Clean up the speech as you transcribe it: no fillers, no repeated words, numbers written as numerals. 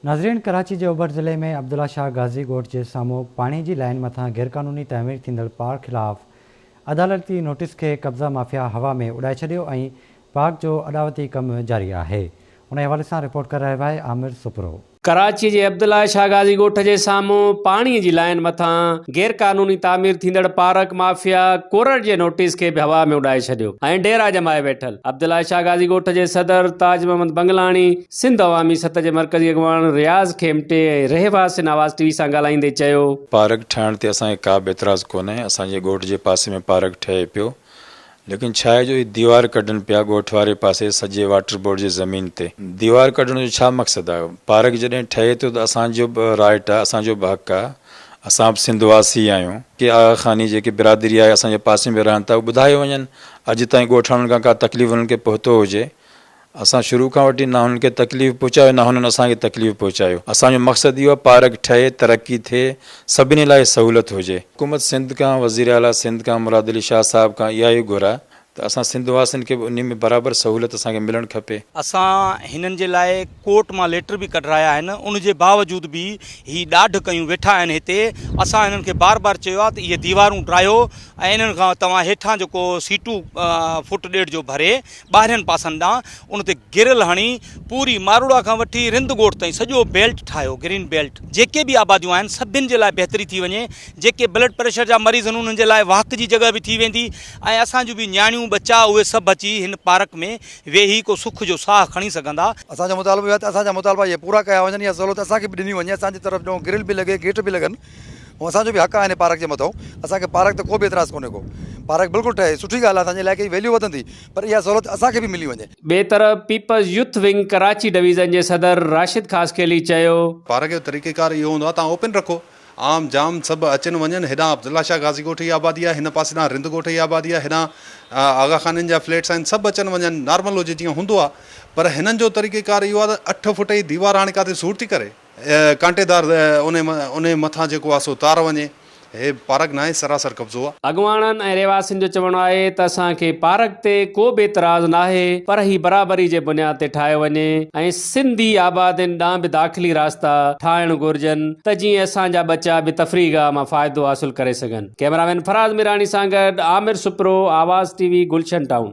ناظرين ڪراچي جي اوڀر ضلعي ۾ عبدالله شاهه غازي ڳوٺ جي سامهون پاڻي جي لائين مٿان غيرقانوني تعمير ٿيندڙ پارڪ خلاف عدالتي نوٽيس کي قبضا مافيا هوا ۾ اڏائي ڇڏيو ۽ پارڪ جو اڏاوتي ڪم جاري آهي انهي حوالي سان رپورٽ ڪري رهيو آهي عامر سپرو. ڪراچي جي عبدالله شاهه غازي ڳوٺ جي سامهون پاڻي جي لائين مٿان غيرقانوني تعمير ٿيندڙ پارڪ مافيا ڪورٽ جي نوٽيس کي به هوا ۾ اڏائي ڇڏيو ۽ ڊيرا ڄمائي ويٺل عبدالله شاهه غازي ڳوٺ جي صدر تاج محمد بنگلاڻي، سنڌ عوامي ست جي مرڪزي اڳواڻ رياض کيمٽي ۽ رهواسين آواز ٽي وي سان ڳالهائيندي چيو. پارڪ ٺاهڻ تي اسان کي ڪا به اعتراض ڪونهي، اسان جي ڳوٺ جي پاسي ۾ پارڪ ٺهي پيو، ليڪن ڇا آهي جو هي ديوار ڪڍن پيا ڳوٺ واري پاسي سڄي واٽر بورڊ جي زمين تي ديوار ڪڍڻ جو ڇا مقصد آهي پارڪ جڏهن ٺهي ٿو ته اسان جو به رائٽ آهي اسان جو به حق آهي اسان به سنڌ واسي آهيون ڪي آغا خاني جيڪي برادري آهي اسان جي پاسي ۾ رهن ٿا اهي ٻڌايو وڃن اڄ تائين ڳوٺاڻن کان ڪا تڪليف انهن کي پهتو هجي اسان شروع کان وٺي نه هنن کي تڪليف پهچايو نه هنن اسان کي تڪليف پهچايو. اسان جو مقصد اهو آهي پارڪ ٺهي، ترقي ٿئي، سڀني لاء سهولت هجي. حڪومت سنڌ کان، وزير اعليٰ سنڌ کان مراد علي شاهه صاحب کان اها ئي گهر آهي ته اسان سنڌ واسين کي به انهي ۾ برابر سهولت اسان کي ملڻ کپي. اسان هنن جي لاء ڪورٽ مان ليٽر به ڪڍرايا آهن ان جي باوجود به هي ڏاڍ ڪيون ويٺا آهن هتي اسان هنن کي بار بار چيو آهي ته اهي ديوارون ڊاهيو ۽ انهن کان توهان هيٺان جيڪو سيٽون فوٽ ڏيڍ جو ڀري ٻاهرين پاسن ڏانهن ان تي گرل هڻي پوري ماروئڙا کان وٺي رند ڳوٺ تائين سڄو بيلٽ ٺاهيو گرين بيلٽ جيڪي به آباديون آهن سڀن جي لاء بهتري ٿي وڃي جيڪي بلڊ پريشر جا مريض آهن انهن جي لاء واڪ جي جڳهه به ٿي ويندي ۽ اسان جون به نياڻيون ٻچا اهي سڀ اچي هن پارڪ ۾ ويهي ڪو سک جو ساهه کڻي سگهندا. اسان جو مطالبو اهو آهي ته اسان جا مطالبا اهي پورا ڪيا وڃن اها سهولت اسان کي به ڏني وڃي اسان جي طرف ڏانهن گرل به لڳي گيٽ به لڳن ۽ اسان جو به حق آهي هن پارڪ جي مٿئون اسان کي پارڪ تي ڪو به اعتراض ڪونهي ڪو پارڪ بلڪل ٺهي سٺي ڳالهه آهي اسان جي علائقي جي ويليو وڌندي پر اها سهولت اسان کي به ملي وڃي. ٻئي طرف peoples youth wing Karachi division جي صدر راشد خاصخيلي چيو. پارڪ جو طريقيڪار اهو هوندو آهي توهان اوپن رکو عام جام سڀ اچن وڃن هيڏانهن عبدالله شاهه غازي ڳوٺ جي آبادي آهي هن پاسي ڏانهن رند ڳوٺ جي آبادي آهي هيڏانهن آغا خانين جا فليٽس آهن سڀ اچن وڃن نارمل هجي جيئن هوندو آهي پر هنن جو طريقيڪار اهو آهي ته اٺ فوٽ جي ديوار هاڻي ڪاٿي سور ٿي ڪري ڪانٽيدار انهي مٿان جيڪو آ سو تار وڃي. هي پارڪ ناهي سراسر قبضو آ. اڳواڻن ۽ رهواسين جو چوڻ آهي ته اسان کي پارڪ تي ڪو به اعتراض ناهي پر هي برابري جي بنياد تي ٺاهيو وڃي ۽ سنڌي آبادين ڏانهن به داخلي راستا ٺاهڻ گهرجن ته جيئن اسان جا ٻچا به تفريح گاهه مان فائدو حاصل ڪري سگهن. ڪئميرامين فراز ميراڻي سان گڏ عامر سپرو، آواز ٽي وي، گلشن ٽائون.